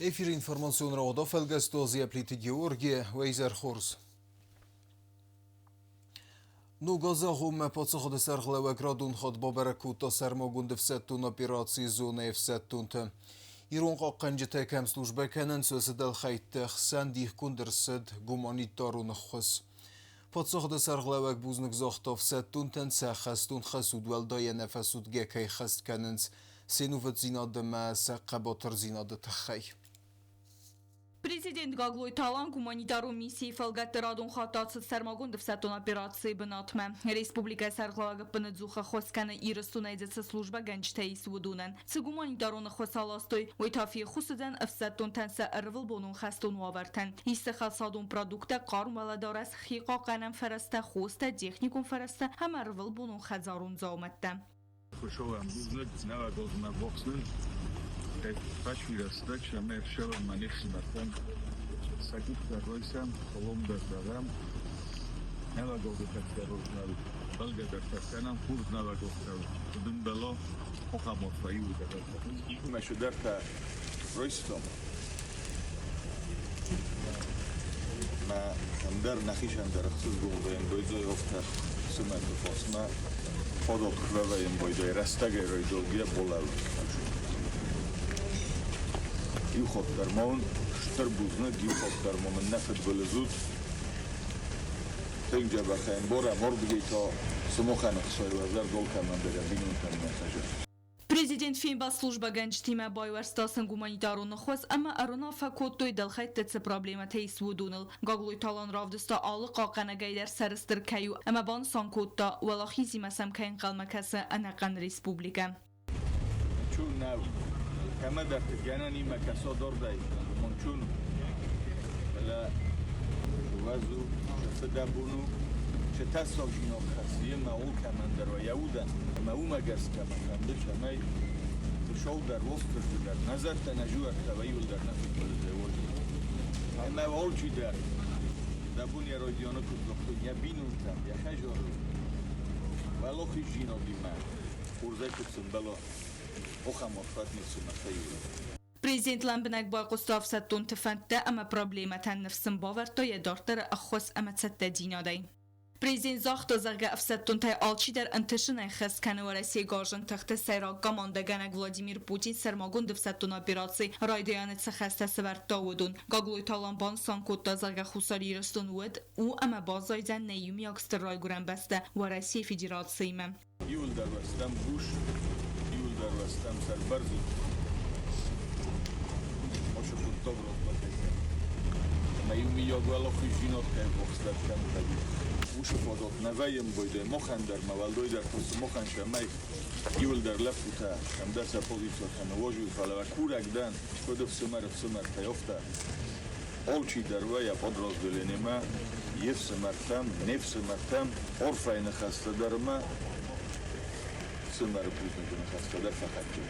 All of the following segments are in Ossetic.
Эфиры информацион рауагъд фӕлгӕсты Азия Плиты Георгий, уӕ изӕр хорз. Ног азы агъоммӕ паддзахады сӕргълӕууӕг радон хатт бабӕрӕг кодта сӕрмагонд ӕфсӕддон операцийы зонӕйы ӕфсӕддонты. Ирон хъахъхъӕнджытӕ кӕм службӕ кӕнынц, уыцы дӕлхӕйтты хсӕн дихгонд ӕрцыд гуманитарон ӕххуыс. Паддзахады сӕргълӕууӕг бузныг загъта ӕфсӕддонтӕн сӕ хӕстон хӕс удуӕлдайӕ нӕфӕцудгӕ кӕй хӕст кӕнынц се нувыддзинад ӕмӕ сӕ хъӕбатырдзинады тыххӕй. Президент Гаглойты Алан гуманитарон миссийы фӕлгӕтты радон хатт ацыд сӕрмагонд ӕфсӕддон операцийы бынатмӕ. Республикӕйы сӕргълӕууӕг ӕппынӕдзух ӕххуыс кӕны Ирыстонӕй цы службӕгӕнджытӕ ис, уыдонӕн. Цы гуманитарон ӕххуыс аластой, уый та феххуыс уыдзӕн ӕфсӕддонтӕн сӕ ӕрвылбонон хӕстон уавӕртӕн. Ис сӕ хӕлцадон продукттӕ, хъарм уӕлӕдарӕс, хи хъахъхъӕнӕн фӕрӕзтӕ, хостӕ, техникон фӕрӕзтӕ ӕмӕ ӕрвылбонон хӕдзарон дзаумӕттӕ. Хуыцауӕн бузныг, нӕуӕгозмӕ бохснын, фӕсвирӕстӕг сӕмӕ ӕфсӕрмӕ не фсымӕртӕн сӕ къухтӕ райсӕм, хъулон дӕр дарӕм, нӕуӕгозы тӕккӕ рознӕл бӕлгӕ дӕр фӕкӕнӕм, хур нӕуӕгозтӕ дымбӕло, хохамор фӕиуы дӕр. Мӕ райстам. Мӕ ӕндӕр нӕхицӕн дӕр ӕхсызгон вӕййӕм Дойдзойофтӕ цымӕты фосмӕ фадат куы вӕййӕм байдайы рӕстӕгӕй райдаугӕ болӕл. Иу хатт дӕр ма уын стыр бузныг, иу хатт дӕр ма мын нӕ фыдбылыз уыд. Тынг дзӕбӕх ӕмбарӕм, ардыгӕй та сымахӕн ӕхцайы уӕ зӕрдыл кӕмӕндӕр йӕ бинонтӕн нӕ хӕзы. Президент фембӕлд службӕгӕнджытимӕ байуӕрста сын гуманитарон ӕххуыс ӕмӕ ӕруынаффӕ кодтой дӕлхӕйтты цы проблемӕтӕ ис, уыдоныл. Гаглойты Алан равдыста алы хъахъхъӕнӕгӕй дӕр сӕрыстыр кӕй у ӕмӕ банысан кодта, уӕлахизимӕ сӕм кӕй ӕнхъӕлмӕ кӕсы ӕнӕхъӕн республикӕ. Чун нӕу. Кӕмӕдӕрты гӕнӕнимӕ кӕсодордӕй мон чун. Фӕлӕ уӕз у, фыдӕбон у, чи тӕссаг зинаг хӕссы, ӕмӕ алкӕмӕн дӕр йӕ удӕн. Ӕмӕ уымӕ гӕсгӕ мӕ фӕнды, цӕмӕй Хуыцау дӕр, Уастырджи дӕр, нӕ зӕдтӕ, нӕ зуӕрттӕ иуылдӕр нӕ фыдбылызӕй уой. Ӕмӕ алчи дӕр дӕ бон йӕ райдианы куыд загътой, йӕ бинонтӕм, йӕ хӕдзары уӕлахиздзинадимӕ хорзӕй куыд сӕмбӕла, ахӕм арфӕт ницымӕ фӕивы. Президент лӕмбынӕг байхъуыста ӕфсӕддонты фӕндтӕ ӕмӕ проблемӕтӕн, ныфс сын бавӕрдта йӕ дарддӕры ӕххуыс ӕмӕ цӕттӕдзинадӕй. Президент загъта, зӕгъгӕ, ӕфсӕддонтӕй алчидӕр ӕнтысынӕй хӕс кӕны Уӕрӕсейы гарзджын тыхты сӕйраг командӕгӕнӕг Владимир Путин сӕрмагонд ӕфсӕддон операци райдайӕны цы хӕстӕ сӕвӕрдта, уыдон. Гаглойты Алан банысан кодта, зӕгъгӕ, Хуссар Ирыстон уыд, у ӕмӕ баззайдзӕн нӕ иумиаг стыр райгуырӕн бӕстӕ Уӕрӕсейы Федерациимӕ. Иуылдӕр уӕ стӕм буз, иуылдӕр уӕ стӕм сӕрбӕрзонд. Ошо хъуыддаг рохбакӕнӕм. Ӕмӕ иумиаг уӕлахиздзинад кӕй бохсдӕр кӕнут ӕви? Уыцы фадат нӕ вӕййы ӕмбойдӕй махӕн дӕр, мӕ уӕлдайдӕр та сымахӕн цӕмӕй иуылдӕр лӕппутӕ кӕмдӕр сӕ позицитӕ ныуазой, фӕлӕ уӕ курӕг дӕн, куыд ӕфсымӕр ӕфсымӕртӕй, афтӕ. Алчидӕр уӕ йӕ подразделениемӕ, йе фсымӕртӕм, не фсымӕртӕм арфӕйы ныхӕстӕ дӕр ӕмӕ фсымӕры бузныджы ныхӕстӕ дӕр фӕхӕццӕ.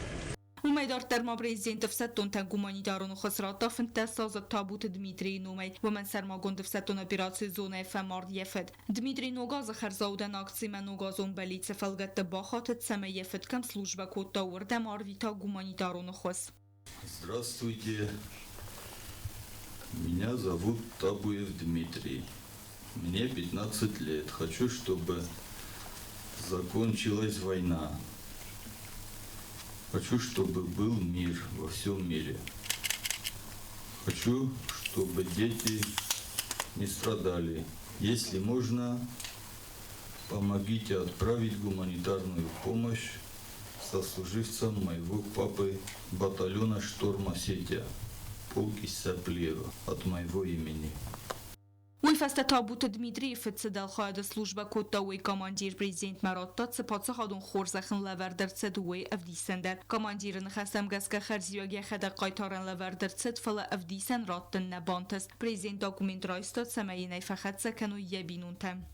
Уымӕй дарддӕр ма президент ӕфсӕддонтӕн гуманитарон ӕххуыс радта 15 азы Табуты Дмитрийы номӕй. Уымӕн сӕрмагонд ӕфсӕддон операцийы зонӕйы фӕмард йӕ фыд. Дмитрий ногазы хӕрзаудӕн акцимӕ ногазон бӕллицы фӕлгӕтты бахатыд, цӕмӕй йӕ фыд кӕм службӕ кодта, уырдӕм арвита гуманитарон ӕххуыс. Здравствуйте. Меня зовут Табуев Дмитрий. Мне 15 лет. Хочу, чтобы закончилась война. Хочу, чтобы был мир во всем мире. Хочу, чтобы дети не страдали. Если можно, помогите отправить гуманитарную помощь сослуживцам моего папы батальона «Шторм Осетия», полк Исаплиева от моего имени. Уый фӕстӕ Табуты Дмитрийы фыд цы дӕлхайады службӕ кодта, уый командир президентмӕ радта, цы паддзахадон хорзӕх ын лӕвӕрд ӕрцыд, уый ӕвдисӕн дӕр. Командиры ныхӕстӕм гӕсгӕ хӕрзиуӕг йӕхӕдӕг хъайтарӕн лӕвӕрд ӕрцыд, фӕлӕ ӕвдисӕн раттын нӕ бантыст. Президент документ райста, цӕмӕй йын ӕй фӕхӕццӕ кӕной йӕ бинонтӕм.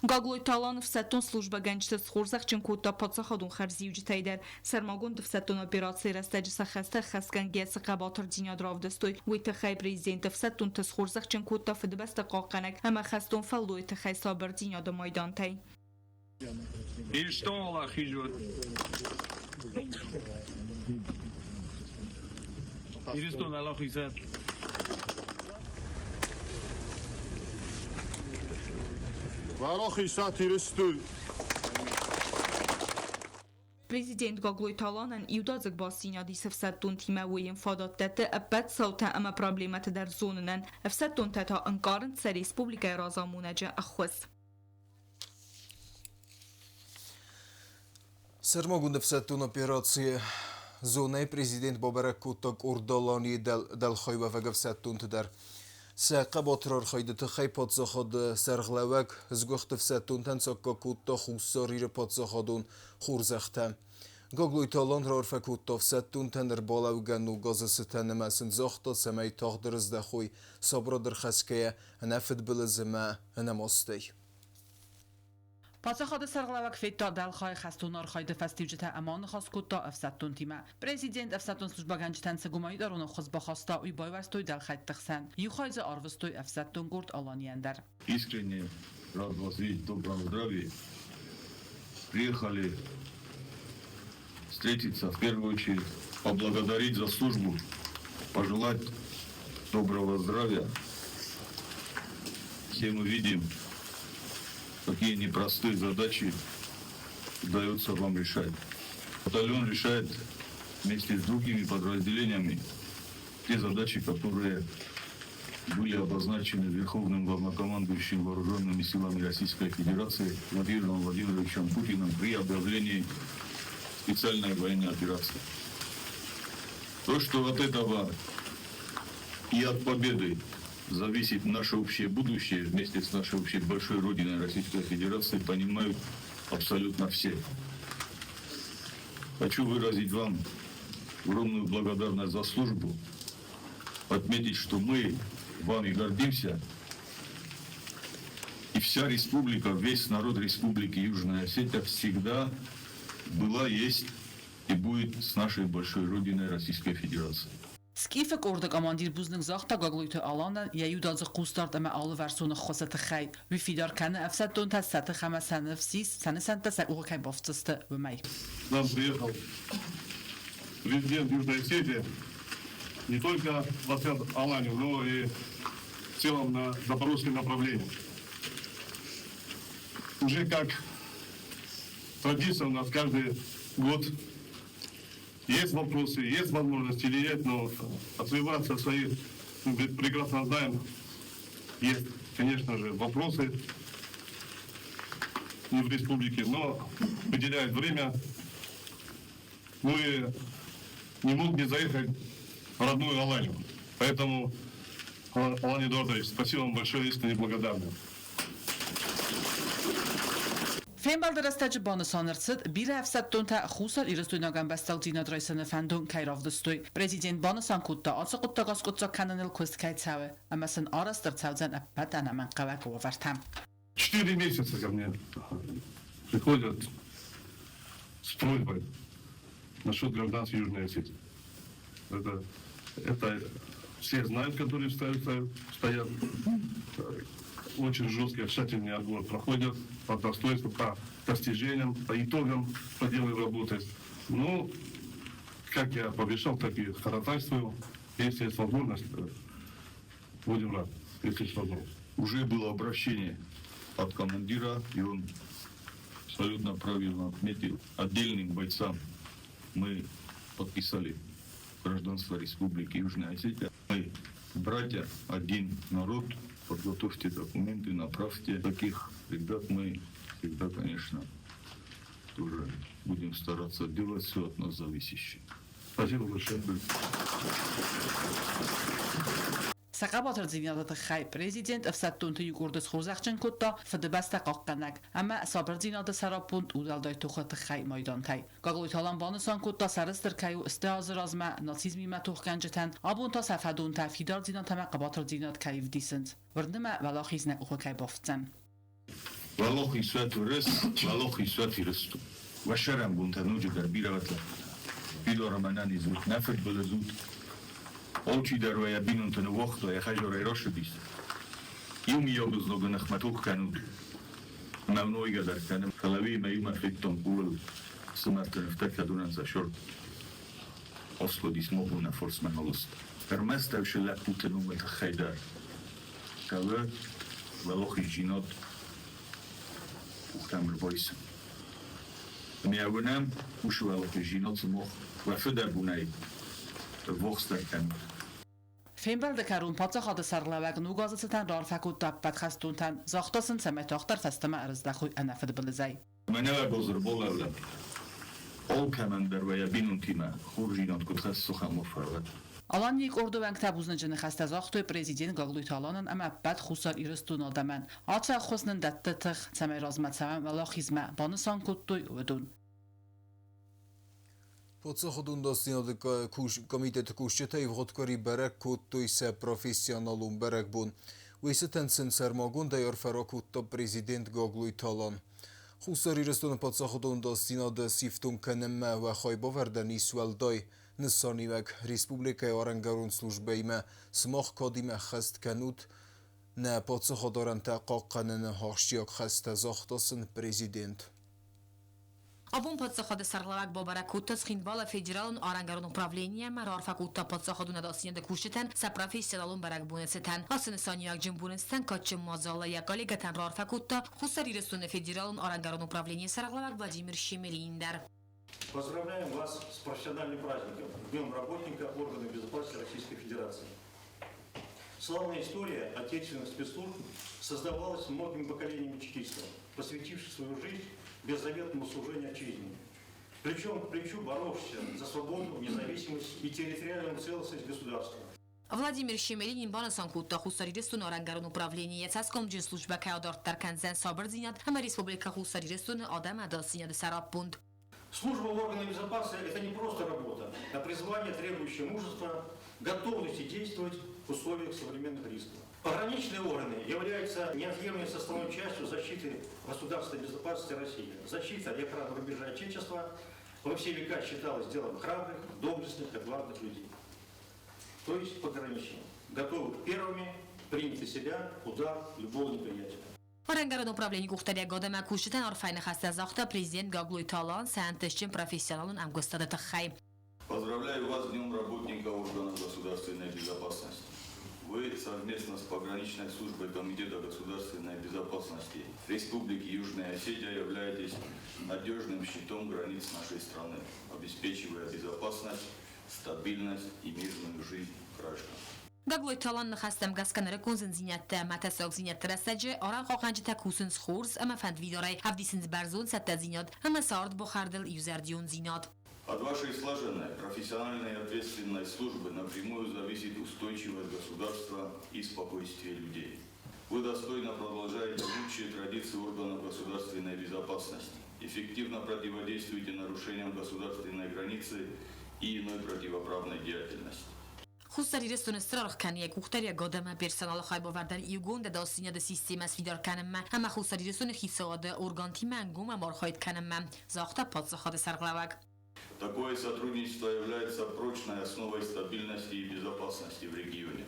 Гаглойты Алан ӕфсӕддон службӕгӕнджыты схорзӕхджын кодта паддзахадон хӕрзиуджытӕй дӕр. Сӕрмагонд ӕфсӕддон операцийы рӕстӕджы сӕ хӕстӕ ӕххӕстгӕнгӕйӕ цы хъӕбатырдзинад равдыстой, уый тыххӕй президент ӕфсӕддонты схорзӕхджын кодта Фыдыбӕстӕ хъахъхъӕнӕг ӕмӕ хӕстон фӕллойы тыххӕй сабырдзинады майдантӕй. Ирыстон уӕлахиз уӕд! Ирыстон уӕлахиз уӕд! Уӕлахиз уӕд Ирыстон! Президент Гаглойты Аланӕн иудадзыг бастдзинад ис ӕфсӕддонтимӕ, уый йын фадат дӕтты ӕппӕт цаутӕ ӕмӕ проблемӕтӕ дӕр зонынӕн. Ӕфсӕддонтӕ та ӕнкъарынц сӕ республикӕйы разамонӕджы ӕххуыс. Сӕрмагонд ӕфсӕддон операцийы зонӕйы президент бабӕрӕг кодта къорд Аланийы дӕлхайуӕвӕг ӕфсӕддонты дӕр. Сӕ хъӕбатыр архайды тыххӕй паддзахады сӕргълӕууӕг сгуыхт ӕфсӕддонтӕн саккаг кодта Хуссар Иры паддзахадон хорзӕхтӕ. Гаглойты Алан раарфӕ кодта ӕфсӕддонтӕн ӕрбалӕугӕ ног азы цытӕн ӕмӕ сын загъта, цӕмӕй тагъд ӕрыздӕхой сабырад ӕрхӕсгӕйӕ, ӕнӕ фыдбылыз ӕмӕ ӕнӕмастӕй. Паддзахады сӕргълӕууӕг федта дӕлхайы хӕстон архайды фӕстиуджытӕ ӕмӕ аныхас кодта ӕфсӕддонтимӕ. Президент ӕфсӕддон службӕгӕнджытӕн цы гуманитарон ӕххуыс бахаста, уый байуӕрстой дӕлхӕйтты хсӕн. Иу хай дзы арвыстой ӕфсӕддон къорд Аланийӕн дӕр. Искренне рад вас видеть в добром здравии. Приехали встретиться, в первую очередь, поблагодарить за службу, пожелать доброго здравия. Все мы видим, какие непростые задачи удается вам решать. Батальон решает вместе с другими подразделениями те задачи, которые были обозначены Верховным Главнокомандующим Вооруженными силами Российской Федерации Владимиром Владимировичем Путиным при объявлении специальной военной операции. То, что от этого и от победы зависит наше общее будущее вместе с нашей общей большой Родиной Российской Федерации, понимают абсолютно все. Хочу выразить вам огромную благодарность за службу, отметить, что мы вами гордимся, и вся республика, весь народ Республики Южная Осетия всегда была, есть и будет с нашей большой Родиной Российской Федерации. Скифы къорды командир бузныг загъта Гаглойты Аланӕн йӕ иудадзыг хъусдард ӕмӕ алыварсон ӕххуысы тыххӕй. Уый фидар кӕны ӕфсӕддонтӕ сӕ тых ӕмӕ сӕ ныфс ис, сӕ нысӕнттӕ сӕ къухы кӕй бафтдзысты, уымӕй. К нам приехал президент Южной Осетии не только в отряд Аланию, но и в целом на запорожском направлении. Уже как традиция у нас каждый год есть вопросы, есть возможности или нет, но отрываться от своих, мы прекрасно знаем, есть, конечно же, вопросы не в республике, но выделяет время. Ну и не мог не заехать в родную Аланию. Поэтому, Алан Эдуардович, спасибо вам большое, искренне благодарны. Фембӕлды рӕстӕджы банысан ӕрцыд, бирӕ ӕфсӕддонтӕ Хуссар Ирыстойнаг ӕмбӕстагдзинад райсыны фӕндон кӕй равдыстой. Президент банысан кодта, ацы хъуыддаг аскъуыддзаг кӕныныл куыст кӕй цӕуы ӕмӕ сын арӕзт ӕрцӕудзӕн ӕппӕт ӕнӕмӕнгхъӕуӕг уавӕртӕ. 4 месяца ко мне приходят с просьбой насчет гражданства Южной Осетии. Это все знают, которые стоят. Очень жесткий, тщательный отбор проходят по достоинству, по достижениям, по итогам проделанной работы. Ну, как я пообещал, так и ходатайствую. Если есть возможность, будем рады, если есть возможность. Уже было обращение от командира, и он абсолютно правильно отметил, отдельным бойцам мы подписали гражданство Республики Южная Осетия. Мы братья, один народ, подготовьте документы, направьте. Таких ребят мы всегда, конечно, тоже будем стараться делать все от нас зависящее. Спасибо большое. Сӕ хъӕбатырдзинады тыххӕй президент ӕфсӕддонты иу къорды схорзӕхджын кодта Фыдыбӕстӕ хъахъхъӕнӕг ӕмӕ сабырдзинады сӕраппонд удуӕлдай тохы тыххӕй майдантӕй. Гаглойты Алан банысан кодта, сӕрыстыр кӕй у сты азы размӕ нацизмимӕ тохгӕнджытӕн, абон та сӕ фӕдонтӕ фидардзинад ӕмӕ хъӕбатырдзинад кӕй ӕвдисынц. Уырны мӕ, уӕлахиз нӕ къухы кӕй бафтдзӕн. Уӕлахиз уӕт Уырыс, уӕлахиз уӕт Ирыстон! Уӕ сӕрӕнбонтӕ ноджыдӕр бирӕ уӕт лӕппутӕ! Фидар ӕмӕ ӕнӕниз ут, нӕ фыдбылыз ут! Алчидӕр уӕ йӕ бинонты ныууагъта, йӕ хӕдзарӕй рацыдис. Иумиаг ӕзнагы ныхмӕ тох кӕнут. Ӕмӕ уын уайгӕ дӕр кӕнын, фӕлӕ уыимӕ иумӕ федтон къулыл цымӕрты нывтӕ, кӕдонӕн сӕ сӕр Освободись могу на форс-мажорист. Ӕрмӕст ӕвсы лӕппуты номы тыххӕй дӕр. Хъӕуы уӕлахиздзинад къухтӕм ӕрбайсын. Ӕмӕ уынӕм, уыцы уӕлахиздзинад сымах уӕ фыдӕбонӕй ӕввахсдӕр кӕнут. Фембӕлды кӕрон паддзахады сӕргълӕууӕг ног азы цытӕн раарфӕ кодта ӕппӕт хӕстонтӕн, загъта сын, цӕмӕй тагъддӕр фӕстӕмӕ ӕрыздӕхой ӕнӕфыдбылызӕй. Мӕнӕ гозырболӕвлӕп алкӕмӕн дӕр уӕ йӕ бинонтимӕ хорздзинад куыд хӕссы, ахӕм фӕрвӕт. Аланийы къорды уӕнгтӕ бузныджы ныхӕстӕ загътой президент Гаглойты Аланӕн ӕмӕ ӕппӕт Хуссар Ирыстоны адӕмӕн. Ацы ӕххуыс нын дӕтты тых, цӕмӕй размӕ цӕуӕм уӕлахизмӕ, банысан кодтой уыдон. Паддзахадон ӕдасдзинады комитеты кусджытӕ ивгъуыд къуыри бӕрӕг кодтой сӕ профессионалон бӕрӕгбон. Уый цытӕн сын сӕрмагондӕй арфӕ ракодта президент Гаглойты Алан. Хуссар Ирыстоны паддзахадон ӕдасдзинады сифтонг кӕнынмӕ уӕ хайбавӕрдӕн ис уӕлдай нысаниуӕг республикӕйы арӕнгӕрон службӕимӕ сымах кадимӕ ӕххӕст кӕнут нӕ паддзахады арӕнтӕ хъахъхъӕныны ахсджиаг хӕстӕ, загъта сын президент. Абон паддзахады сӕргълӕууӕг бабӕрӕг кодта Цхинвалы федералон арӕнгӕрон управленийы ӕмӕ раарфӕ кодта паддзахадон ӕдасдзинады кусджытӕн сӕ профессионалон бӕрӕгбоны цытӕн. Ацы нысаниуӕгджын боны цытӕн кадджын мадзалы йӕ коллегӕтӕн раарфӕ кодта Хуссар Ирыстоны федералон арӕнгӕрон управленийы сӕргълӕууӕг Владимир Щемелин дӕр. Поздравляем вас с профессиональным праздником, Днем работника органов безопасности Российской Федерации. Славная история отечественных спецслужб создавалась многими поколениями чекистов, посвятивших свою жизнь беззаветному служению отчизне. Плечом к плечу боровшихся за свободу, независимость и территориальную целостность государства. Владимир Щемелинин банысан кодта Хуссар Ирыстоны арӕнгӕрон управленийы йӕ цӕсгомджын службӕ кӕй адарддӕр кӕндзӕн сабырдзинад ӕмӕ Республикӕ Хуссар Ирыстоны адӕмы ӕдасдзинады сӕраппонд. Служба в органах безопасности – это не просто работа, а призвание, требующее мужества, готовности действовать в условиях современных рисков. Пограничные органы являются неотъемлемой составной частью защиты государственной безопасности России. Защита и охрана рубежа Отечества во все века считалась делом храбрых, доблестных, отважных людей. То есть пограничников, готовых первыми принять на себя удар любого неприятеля. Арӕнгӕрон управленийы къухдариуӕгад ӕмӕ кусджытӕн арфӕйы ныхӕстӕ загъта президент Гаглойты Алан сӕ ӕнтыстджын профессионалон ӕмгуыстады тыххӕй. Поздравляю вас с Днем работника органов государственной безопасности. Вы совместно с пограничной службой Комитета государственной безопасности Республики Южная Осетия являетесь надежным щитом границ нашей страны, обеспечивая безопасность, стабильность и мирную жизнь граждан. Гаглойты Алан ныхӕстӕм гӕсгӕ нырыккон зындзинӕдтӕ ӕмӕ тӕссагдзинӕдты рӕстӕджы арӕнхъахъхъӕнджытӕ кусынц хорз ӕмӕ фӕндвидарӕй, ӕвдисынц бӕрзонд цӕттӕдзинад ӕмӕ цардбахӕрдыл иузӕрдиондзинад. От вашей слаженной, профессиональной и ответственной службы напрямую зависит устойчивость государства и спокойствие людей. Вы достойно продолжаете лучшие традиции органов государственной безопасности, эффективно противодействуете нарушениям государственной границы и иной противоправной деятельности. Хуссар Ирыстоны стыр аргъ кӕны йӕ къухдариуӕгад ӕмӕ персоналы хайбавӕрдӕн иугонд ӕдасдзинады системӕ сфидар кӕнынмӕ ӕмӕ Хуссар Ирыстоны хицауады органтимӕ ӕнгом ӕмархайд кӕнынмӕ, загъта паддзахады сӕргълӕууӕг. Такое сотрудничество является прочной основой стабильности и безопасности в регионе.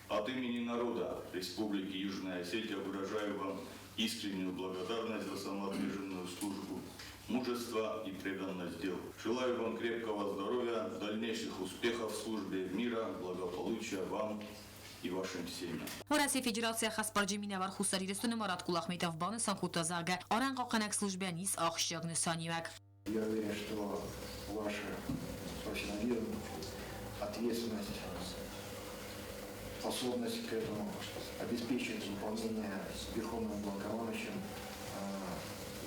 От имени народа Республики Южная Осетия выражаю вам искреннюю благодарность за самоотверженную службу, мужество и преданность делу. Желаю вам крепкого здоровья, дальнейших успехов в службе, мира, благополучия вам и вашим семьям. Уӕрӕсейы Федерацийы ӕххӕстбарджын минӕвар Хуссар Ирыстоны Марат Кулахметов банысан кодта, зӕгъгӕ, арӕнхъахъхъӕнӕг службӕйӕн ис ахсджиаг нысаниуӕг. Я уверен, что ваш профессионализм, ответственность, способность к этому обеспечит выполнение Верховным Главнокомандующим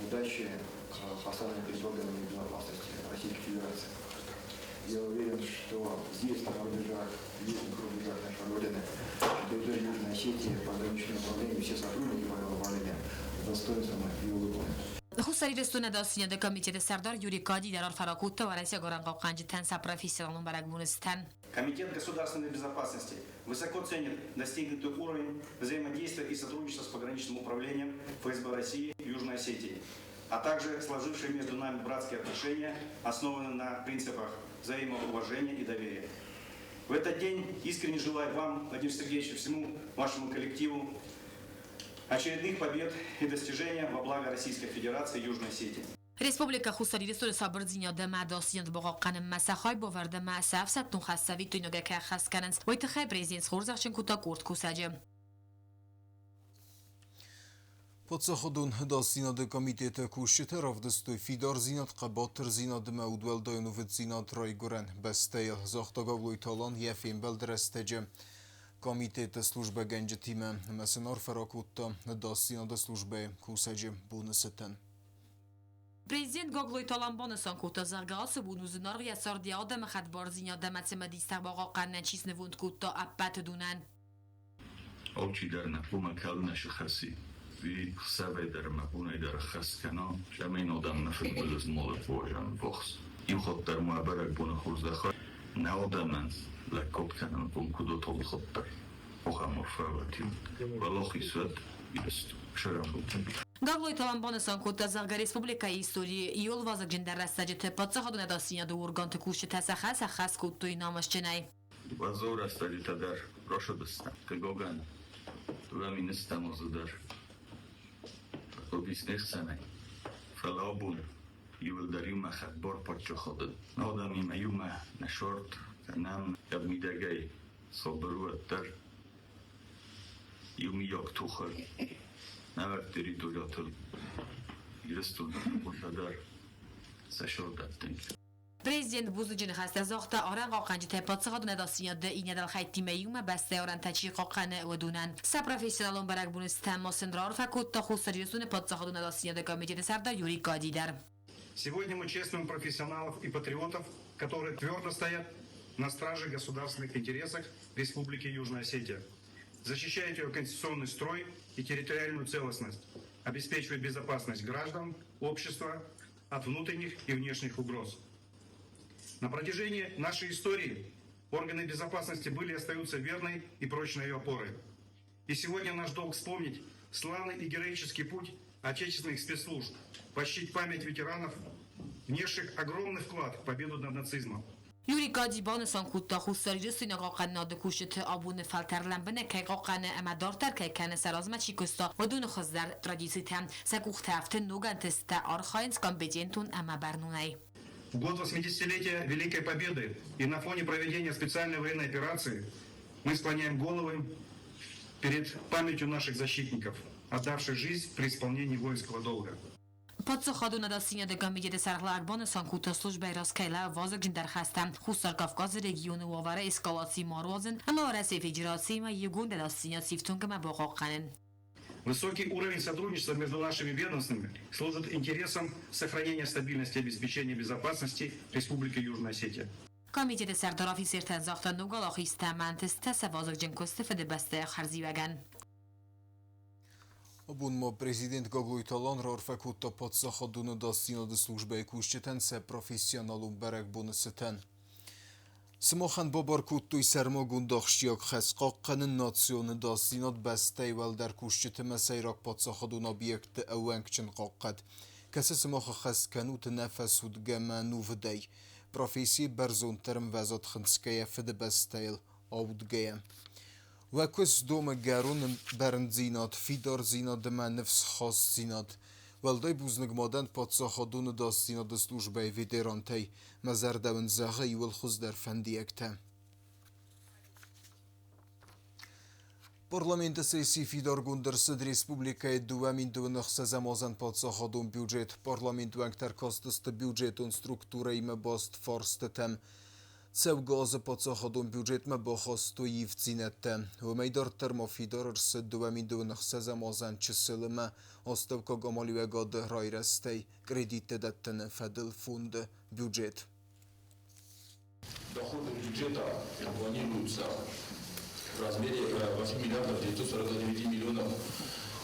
задачи, поставленной перед органами безопасности Российской Федерации. Я уверен, что здесь, на рубежах, южных рубежах нашей Родины, на территории Южной Осетии, пограничное управление, все сотрудники управления с достоинством ее выполнят. Хуссар Ирыстоны Ӕдасдзинады комитеты сӕрдар Юрий Кади дӕр арфӕ ракодта уӕрӕсейаг арӕнхъахъхъӕнджытӕн сӕ профессионалон бӕрӕгбоны цытӕн. Комитет государственной безопасности высоко ценит достигнутый уровень взаимодействия и сотрудничества с пограничным управлением ФСБ России в Южной Осетии, а также сложившие между нами братские отношения, основанные на принципах взаимоуважения и доверия. В этот день искренне желаю вам, Владимир Сергеевич, и всему вашему коллективу очередных побед и достижений во благо Российской Федерации и Южной Осетии. Республикӕ Хуссар Ирыстоны сабырдзинад ӕмӕ ӕдасдзинад бахъахъхъӕнынмӕ сӕ хайбавӕрд ӕмӕ сӕ ӕфсӕддон хӕс цӕвиттойнагӕй кӕй ӕххӕст кӕнынц, уый тыххӕй президент схорзӕхджын кодта къорд кусӕджы. Паддзахадон ӕдасдзинады комитеты кусджытӕ равдыстой фидардзинад, хъӕбатырдзинад ӕмӕ удуӕлдай ӕнувыддзинад райгуырӕн бӕстӕйыл, загъта Гаглойты Алан йӕ фембӕлды рӕстӕджы комитеты службӕгӕнджытимӕ ӕмӕ сын арфӕ ракодта ӕдасдзинады службӕйы кусӕджы боны цытӕн. Президент Гаглойты Алан банысан кодта, зӕгъгӕ, ацы бон у зынаргъ йӕ цард йӕ адӕмы хӕдбардзинад ӕмӕ цымыдистӕ бахъахъхъӕнынӕн чи снывонд кодта, ӕппӕт уыдонӕн. Алчидӕр нӕ хъуамӕ кӕлынӕ сыхӕци, уый хсӕвӕй дӕр ӕмӕ бонӕй дӕр ӕххӕст кӕна, цӕмӕй адӕм нӕ фыдбылыз ма уазӕн ввахс. Иу хатт дӕр ма бӕрӕгбоны хорзӕхӕй нӕ адӕмӕн лӕггад кӕнын хъом куыд уыд алыхатт дӕр, ахӕм арфӕ уӕд Уӕлахиз уӕд Ирыстон! Сӕрӕнбонтӕ! Гаглойты Алан банысан кодта, зӕгъгӕ, республикӕйы историйы иууыл вазыгджындӕр рӕстӕджыты паддзахадон ӕдасдзинады органты кусджытӕ сӕ хӕс ӕххӕст кодтой намысджынӕй. Уӕззау рӕстӕджытӕ дӕр рацыдыстӕм. Хъыгагӕн, 2 010 азы дӕр уыдис не хсӕнӕй. Фӕлӕ абон иууылдӕр иумӕ хӕдбар паддзахады адӕмимӕ иумӕ нӕ сӕрд кӕнӕм, кӕд мидӕгӕй сабыр уӕддӕр иумиаг тохы нӕуӕг территориятыл Ирыстоны хъӕбултӕ дӕр сӕ сӕр дӕттынц. Президент бузныджы ныхӕстӕ загъта арӕнхъахъхъӕнджытӕй паддзахадон ӕдасдзинады иннӕ дӕлхӕйттимӕ иумӕ бӕстӕйы арӕнтӕ чи хъахъхъӕны, уыдонӕн. Сӕ профессионалон бӕрӕгбоны цытӕн ма сын раарфӕ кодта Хуссар Ирыстоны паддзахадон ӕдасдзинады комитеты сӕрдар Юрий Кади дӕр. Сегодня мы чествуем профессионалов и патриотов, которые твердо стоят на страже государственных интересов Республики Южная Осетия, защищают ее конституционный строй и территориальную целостность, обеспечивают безопасность граждан, общества от внутренних и внешних угроз. На протяжении нашей истории органы безопасности были и остаются верной и прочной ее опорой. И сегодня наш долг вспомнить славный и героический путь отечественных спецслужб, почтить память ветеранов, внесших огромный вклад в победу над нацизмом. Юрий Кади банысан кодта, хуссарирыстойнаг хъахъхъӕнынады кусджыты абоны фӕлтӕр лӕмбынӕг кӕй хъахъхъӕны ӕмӕ дарддӕр кӕй кӕны сӕ размӕ чи куыста, уыдоны хуыздӕр традицитӕ. Сӕ къухтӕ ӕфты ног ӕнтыстытӕ, архайынц компетентон ӕмӕ бӕрнонӕй. В год 80-летия Великой Победы и на фоне проведения специальной военной операции мы склоняем головы перед памятью наших защитников, отдавших жизнь при исполнении воинского долга. Паддзахадон ӕдасдзинады комитеты сӕргълӕууӕг банысан кодта, службӕйы раз кӕй лӕууы вазыгджындӕр хӕстӕ Хуссар Кавказы регионы уавӕры эскалаци ма руадзын ӕмӕ Уӕрӕсейы Федерациимӕ иугонд ӕдасдзинад сифтонг ӕмӕ бахъахъхъӕнын. Высокий уровень сотрудничества между нашими ведомствами служит интересам сохранения стабильности и обеспечения безопасности Республики Южная Осетия. Комитеты сӕрдар афицертӕн загъта ног уӕлахизтӕ ӕмӕ ӕнтыстытӕ сӕ вазыгджын куысты Фыдыбӕстӕйы хӕрзиуӕгӕн. Абон ма президент Гаглойты Алан раарфӕ кодта паддзахадон ӕдасдзинады службӕйы кусджытӕн сӕ профессионалон бӕрӕгбоны цытӕн. Сымахӕн бабар кодтой сӕрмагонд ахсджиаг хӕс хъахъхъӕнын национ ӕдасдзинад бӕстӕйы уӕлдӕр кусджытимӕ сӕйраг паддзахадон объектты ӕууӕнкджын хъахъхъӕд, кӕцы сымах ӕххӕст кӕнут ӕнӕфӕцудгӕ ӕмӕ ӕнувыдӕй, профессийы бӕрзонддӕр ӕмвӕзад хынцгӕйӕ Фыдыбӕстӕйыл аудгӕйӕ. Уӕ куыст домы гӕрон бӕрндзинад, фидардзинад ӕмӕ ныфсхастдзинад. Уӕлдай бузныг ма дӕн паддзахадон ӕдасдзинады службӕйы ветерантӕй. Мӕ зӕрдӕ уын зӕгъы иууыл хуыздӕр фӕндиӕгтӕ. Парламенты сессийы фидаргонд ӕрцыд республикӕйы 2026 азӕн паддзахадон бюджет. Парламент уӕнгтӕ ӕркастысты бюджетон структурӕимӕ баст фарстытӕм. Цӕугӕ азы паддзахадон бюджетмӕ бахастой ивддзинӕдтӕ. Уымӕй дарддӕр ма фидар ӕрцыд 2026 азӕн чысыл ӕмӕ астӕуккаг амалиуӕгады райрӕзтӕй кредиттӕ дӕттыны фӕдыл фонды бюджет. Доходы бюджета планируются в размере 8 миллиардов 949 миллионов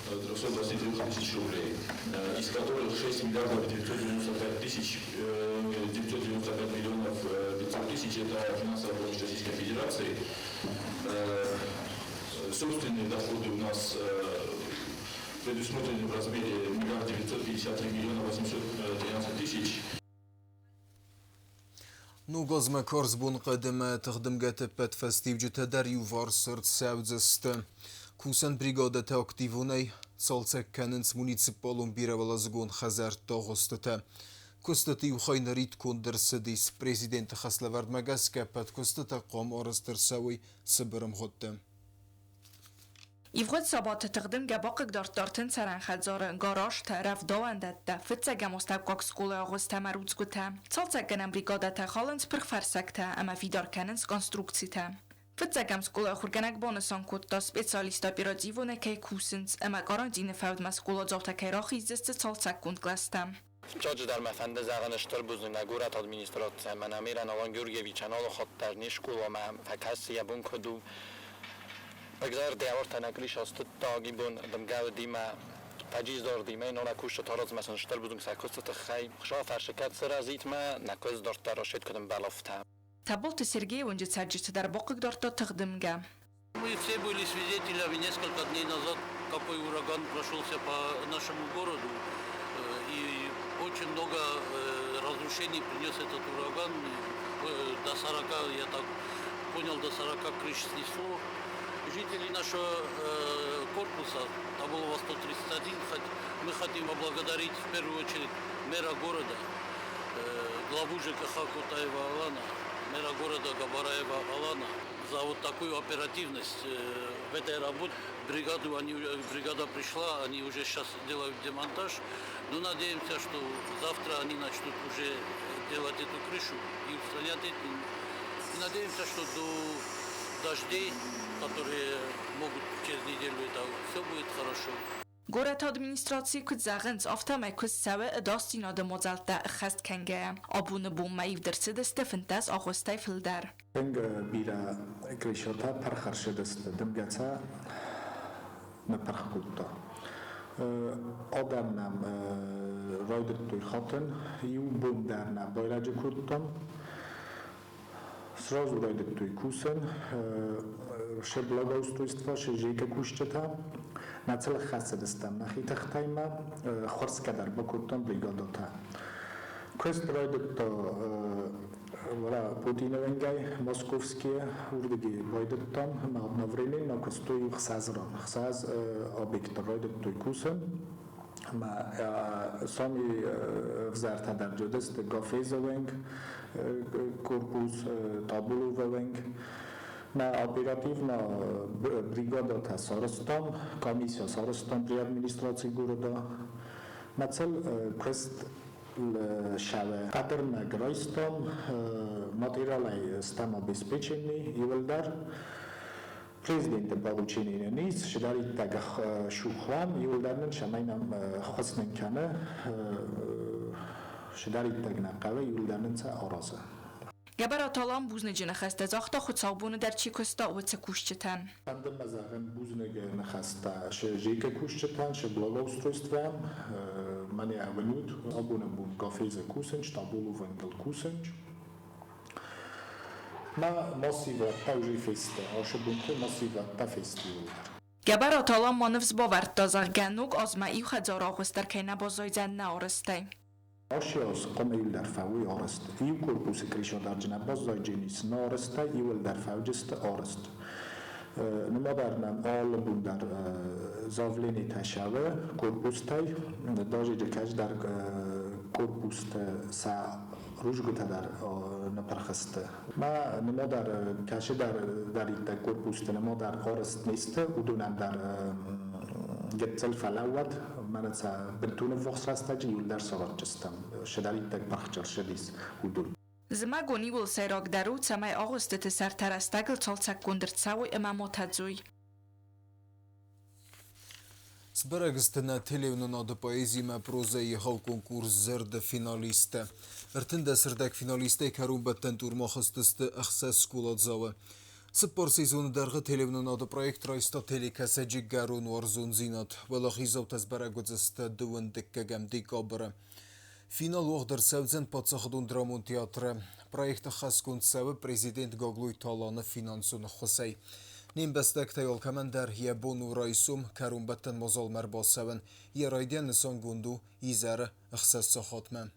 323 тысяч рублей, из которых 6 миллиардов 995 тысяч 995 миллионов 500 тысяч – это финансовая помощь Российской Федерации. Собственные доходы у нас предусмотрены в размере 1 953 миллиона 813 тысяч. Ног азмӕ карз боныхъӕд ӕмӕ тыхдымгӕты ӕппӕт фӕстиуджытӕ дӕр иуварс ӕрцӕудзысты. Кусӕн бригадӕтӕ активонӕй цалцӕг кӕнынц муниципалон бирӕуӕладзыгон хӕдзӕртты агъуыстытӕ. Куыстыты иу хай нырид конд ӕрцыдис. Президенты хӕслӕвӕрдмӕ гӕсгӕ ӕппӕт куыстытӕ хъуамӕ арӕзт ӕрцӕуой цыбыр ӕмгъуыдты. Ивгъуыд сабаты тыхдымгӕ бахъыгдардта ӕртын цӕрӕн хӕдзары, гаражтӕ, рӕвдауӕндӕттӕ, фыццӕгӕм астӕуккаг скъолайы агъуыстӕ ӕмӕ рудзгуытӕ. Цалцӕггӕнӕн бригадӕтӕ халынц пырх фӕрсӕгтӕ ӕмӕ фидар кӕнынц конструкцитӕ. Фыццӕгӕм скъолайы ахуыргӕнӕг банысан кодта, специалисттӕ оперативонӕй кӕй кусынц ӕмӕ карантины фӕудмӕ скъоладзаутӕ кӕй рахиздзысты цалцӕггонд кълӕстӕм. Фыццаджыдӕр мӕ фӕнды зӕгъын стыр бузныг нӕ горӕты администрацийӕн, мӕнӕ Амиран Алан Георгиевичӕн алы хатт дӕр не скъоламӕ фӕкӕсы, йӕ бон куыд у. Зӕрдиаг ӕртӕ нӕ крыша стыдта ибон дымгӕ уыди мӕ фӕджиздардимӕ нӕ кусджыты размӕ сын стыр бузныг сӕ куысты тыххӕй. Хуыцау кӕд сырӕзит мӕ нӕ куыдз дарддӕр расид куыд ӕмбӕлы, афтӕ. Таболты Сергейы уынджы цӕрджыты дӕр бахъыгдардта тыхдымгӕ. Мы все были свидетелями несколько дней назад, какой ураган прошелся по нашему городу. И очень много разрушений принес этот ураган. До 40, я так понял, до 40 крыш снесло. Жители нашего корпуса, Табулова 131, мы хотим поблагодарить в первую очередь мэра города, главу ЖКХ Кутаева Алана, мэра города Габараева Алана за вот такую оперативность в этой работе. Бригада пришла, они уже сейчас делают демонтаж. Но надеемся, что завтра они начнут уже делать эту крышу и устранять эти. И надеемся, что до дождей, которые могут через неделю, это все будет хорошо. Горӕты администрацийы куыд зӕгъынц, афтӕмӕй куыст цӕуы ӕдасдзинады мадзӕлттӕ ӕххӕст кӕнгӕйӕ. Абоны бонмӕ ивд ӕрцыдысты 15 агъуыстӕй фылдӕр. Тынг бирӕ крышатӕ пырх ӕрцыдысты, дымгӕ сӕ ныппырх кодта. Адӕм нӕм райдыдтой хатын, иу бон дӕр нӕ байрӕджы кодтам. Сразу райдыдтой кусын, се благоустройство, се ЖЭК-ы кусджытӕ. Нӕ цӕлх хӕцыдыстӕм нӕхи тыхтӕй ма, хуырсгӕ дӕр бакодтам бригадӕтӕ. Куыст райдыдта Путины уынгӕй, Московские, уырдыгӕй байдыдтам ӕмӕ одновременно куыстой ӕхсӕз ран. Ӕхсӕз объекты райдыдтой кусын. Ӕмӕ сами ӕвзӕртӕ дӕр уыдысты Гафезы уынг, корпус, Табуловы уынг. Мӕ оперативно бригадӕтӕ сарӕзтам, комиссия сарӕзтам при администрации города. Мӕ цел куыст шаве хъӕдӕрмӕг райстам, материалӕй стӕм обеспеченный иуылдӕр. Президенты поручение нын ис, сидӕриддӕр шухуам, иуылдӕр нын цӕмӕй нӕм ӕххуыс нын кӕны, сидӕриддӕр нӕ хъӕуы, иуылдӕр нын сӕ аразы. Гӕбӕраты Алан бузныджы ныхӕстӕ загъта, хуыцаубоны дӕр чи куыста, уыцы кусджытӕн. Фӕнды мӕ зӕгъын бузныг ныхӕстӕ се ЖЭК-ы кусджытӕн, се благоустройствӕн, мӕнӕ уынут, абоны бон Гафезы кусынц, Табуловы уынгыл кусынц. Мӕ массивӕдтӕ уже фесты, ашы бонты массивӕдтӕ фесты иууылдӕр. Гӕбӕраты Алан ма ныфс бавӕрдта, зӕгъгӕ, ног азмӕ иу хӕдзары агъуыст дӕр кӕй нӕ баззайдзӕн нӕ арӕзтӕй. Ашы аз хъуамӕ иуылдӕр фӕуой арӕзт. Иу корпусы крышадарджы нӕ баззайдженис нӕ арӕзтӕй, иуылдӕр фӕуджысты арӕзт. Нымадӕр нӕм алы бон дӕр заявлениетӕ сӕвы корпустӕй, даже кӕддӕр корпусты сӕ Рудзгуытӕ дӕр ныппырх сты. Ма нымӕ дӕр кӕцыдӕриддӕр корпусты нымӕ дӕр арӕзт не сты, уыдонӕн дӕр гыццыл фӕлӕууӕд, мӕнӕ сӕ бынтон ӕввахс рӕстӕджы иуылдӕр саразджыстӕм, цыдӕриддӕр пырх ӕрцыдис, уыдон. Зымӕгон иууыл сӕйрагдӕр у, цӕмӕй агъуыстыты сӕртӕ рӕстӕгыл цалцӕггонд ӕрцӕуой ӕмӕ ма тӕдзой. Сбӕрӕг сты нӕ телеуынынады поэзимӕ прозӕйы егъау конкурс «Зӕрдӕ» финалисттӕ. 13 ӕрдӕгфиналисттӕй кӕронбӕттӕн турмӕ хызтысты ӕхсӕз скъоладзауы. 4 сезоны дӕргъы телеуынынады проект райста телекӕсӕджы гӕрон уарзондзинад. Уӕлахиздзаутӕ сбӕрӕг уыдзысты дыууын дыккӕгӕм декабры. Финал уагъд ӕрцӕудзӕн паддзахадон драмон театры. Проект ӕххӕстгонд цӕуы президент Гаглойты Аланы финансон ӕххуысӕй. Не мбӕстӕгтӕй алкӕмӕн дӕр йӕ бон у райсом кӕронбӕттӕн мадзалмӕ ӕрбацӕуын. Йӕ райдиан нысангонд у изӕры 6 сахатмӕ.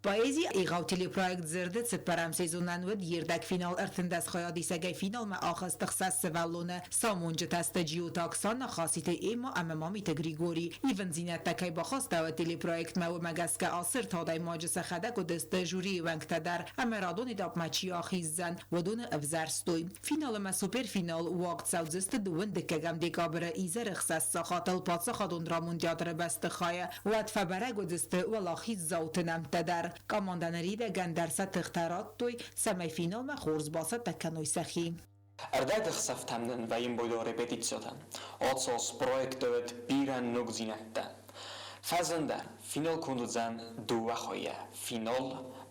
Поэзий егъау телепроект «Зӕрдӕ» цыппӕрӕм сезонӕн уыд йе рдӕгфинал 13 хайадисӕгӕй финалмӕ ахызт ӕхсӕз сывӕллоны. Самонджытӕ сты Джиоты Оксана, Хаситы Эмма ӕмӕ Мамиты Григорий. Ивындзинӕдтӕ кӕй бахастӕуы телепроектмӕ, уымӕ гӕсгӕ ацы ӕртӕ адӕймаджы сӕхӕдӕг уыдысты жюрийы уӕнгтӕ дӕр ӕмӕ радон этапмӕ чи ахиздзӕн, уыдоны ӕвзӕрстой. Финал ӕмӕ суперфинал уагъд цӕудзысты дыууын дыккӕгӕм декабры изӕры ӕхсӕз сахатыл паддзахадон драмон театры бӕстыхайы. Уӕд фӕбӕрӕг уыдзысты уӕлахиздзауты нӕмттӕ дӕр. Командӕ ныридӕгӕн дӕр сӕ тыхтӕ радтой, цӕмӕй финалмӕ хорз бацӕттӕ кӕной сӕхи. Ӕрдӕгӕхсӕвтӕм нын вӕййын бойдо репетициотӕ. Оцос проекты бирӕ ногдзинӕдтӕ. Фӕзындӕр финал конд уыдзӕн дыууӕ хайӕ – финал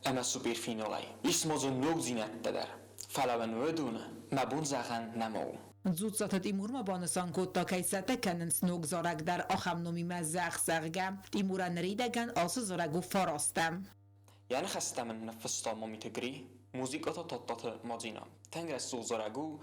ӕмӕ суперфиналӕй. Ис ма дзы ногдзинӕдтӕ дӕр, фӕлӕ уын уыдоны мӕ бон зӕгъӕн нӕма у. Дзуццаты Тимур ма банысан кодта, кӕй цӕттӕ кӕнынц ног зарӕг дӕр ахӕм номимӕ «Зӕхх», зӕгъгӕ. Тимурӕн ныридӕгӕн ацы зарӕг у фарастӕм. Йӕ ныхӕстӕм ын ныффыста Мамиты Гри, музыкӕ та Тадтаты Мадзинӕ. Тынг рӕсугъд зарӕг у,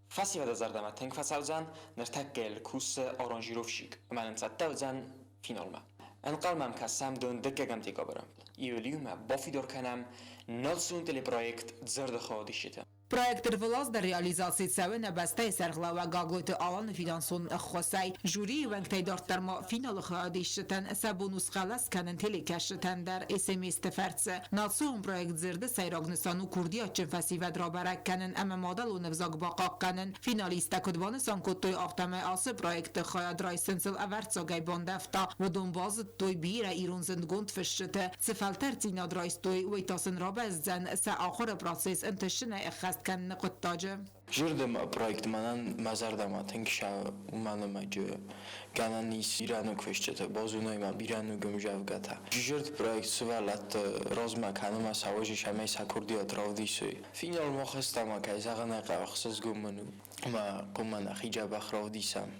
фӕсивӕды зӕрдӕмӕ тынг фӕцӕудзӕн, ныртӕккӕ йыл кусы аранжировщик ӕмӕ нын цӕттӕ уыдзӕн финалмӕ. Ӕнхъӕлмӕ йӕм кӕсӕм дыккӕгӕм декабры. Июль-июмӕ бафидар кӕнӕм национ телепроект «Зӕрдыхайадисджытӕ». Проект ӕрвылаз дӕр реализаци цӕуы нӕ бӕстӕйы сӕргълӕууӕг Гаглойты Аланы финансон ӕххуысӕй. Жюрийы уӕнгтӕй дарддӕр ма финалы хайадисджытӕн сӕ бон у схъӕлӕс кӕнын телекӕсджытӕн дӕр СМС-ты фӕрцы. Национ проект «Дзырды» сӕйраг нысан у курдиатджын фӕсивӕд рабӕрӕг кӕнын ӕмӕ мадӕлон ӕвзаг бахъахъхъӕнын. Финалисттӕ куыд банысан кодтой, афтӕмӕй ацы проекты хайад райсын сыл ӕвӕрццагӕй бандӕвта. Уыдон базыдтой бирӕ ирон зындгонд фысджыты. Цы фӕлтӕрддзинад райстой, уый та сын рабӕздзӕн сӕ ахуыры процесс ӕнтыстджынӕй ӕххӕст кӕныны хъуыддаджы. Зӕрдӕмӕ проект мӕнӕн мӕ зӕрдӕмӕ тынг сӕ уымӕн ӕмӕ гӕнӕн ис бирӕ ног фысджытӕ, базоной ма бирӕ ног ӕмдзӕвгӕтӕ. Зӕрд проект сывӕллӕтты размӕ кӕны ӕмӕ сӕ уӕзис ӕмӕ сӕ курдиат равдисой. Финал мах ӕстӕмӕ, кӕй зӕгъын ӕй хъӕуы, ӕхсызгон мын у. Ӕмӕ хъуамӕ нӕхи дзӕбӕх равдисӕм.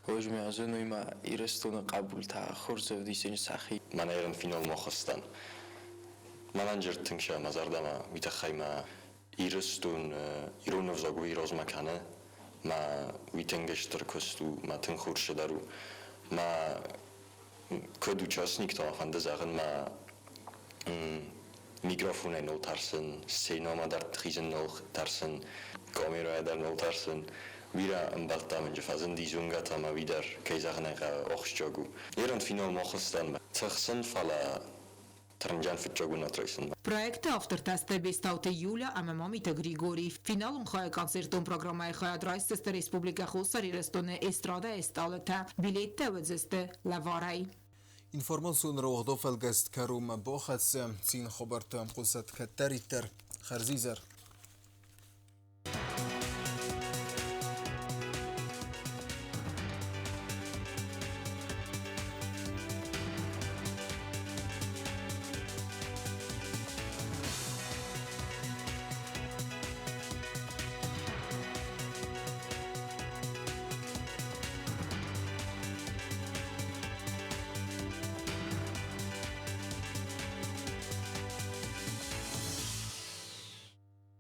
Возьми азын ма Ирыстоны хъӕбултӕ хорз ӕвдисӕн сӕхи. Мӕнӕ ирон финал мах ӕстӕн. Мӕнӕн зӕрд тынг сӕ мӕ зӕрдӕмӕ, уый тыххӕй мӕ Ирыстон ирон ӕвзаг уый размӕ кӕны, мӕ уый тынг стыр куыст у, мӕ тынг хорз цыдӕр у. Мӕ куыд участник та фӕнды зӕгъын мӕ микрофонӕй нал тӕрсын, сценӕмӕ дӕр хизын нал тӕрсын, камерӕйӕ дӕр нал тӕрсын. Бирӕ ӕмбӕлттӕ мын фӕзынди зонгӕтӕ ӕмӕ уый дӕр, кӕй зӕгъын ӕй хъӕуы, ахсджиаг у. Ирон финал мах стӕм тыхсын, фӕлӕ тырнджан фыццаг бынат райсынмӕ. Проекты автортӕ сты Бестауты Юля ӕмӕ Мамиты Григорий. Финалон хайы концертон программӕйы хайад райсдзысты Республикӕ Хуссар Ирыстоны эстрадӕйы стъалытӕ. Билеттӕ уыдзысты лӕварӕй. Информацион рауагъдо фӕлгӕст кӕронмӕ бахӕццӕ. Цин хабӕрттӕ хъусӕд кӕддӕриддӕр. Хӕрзизӕр.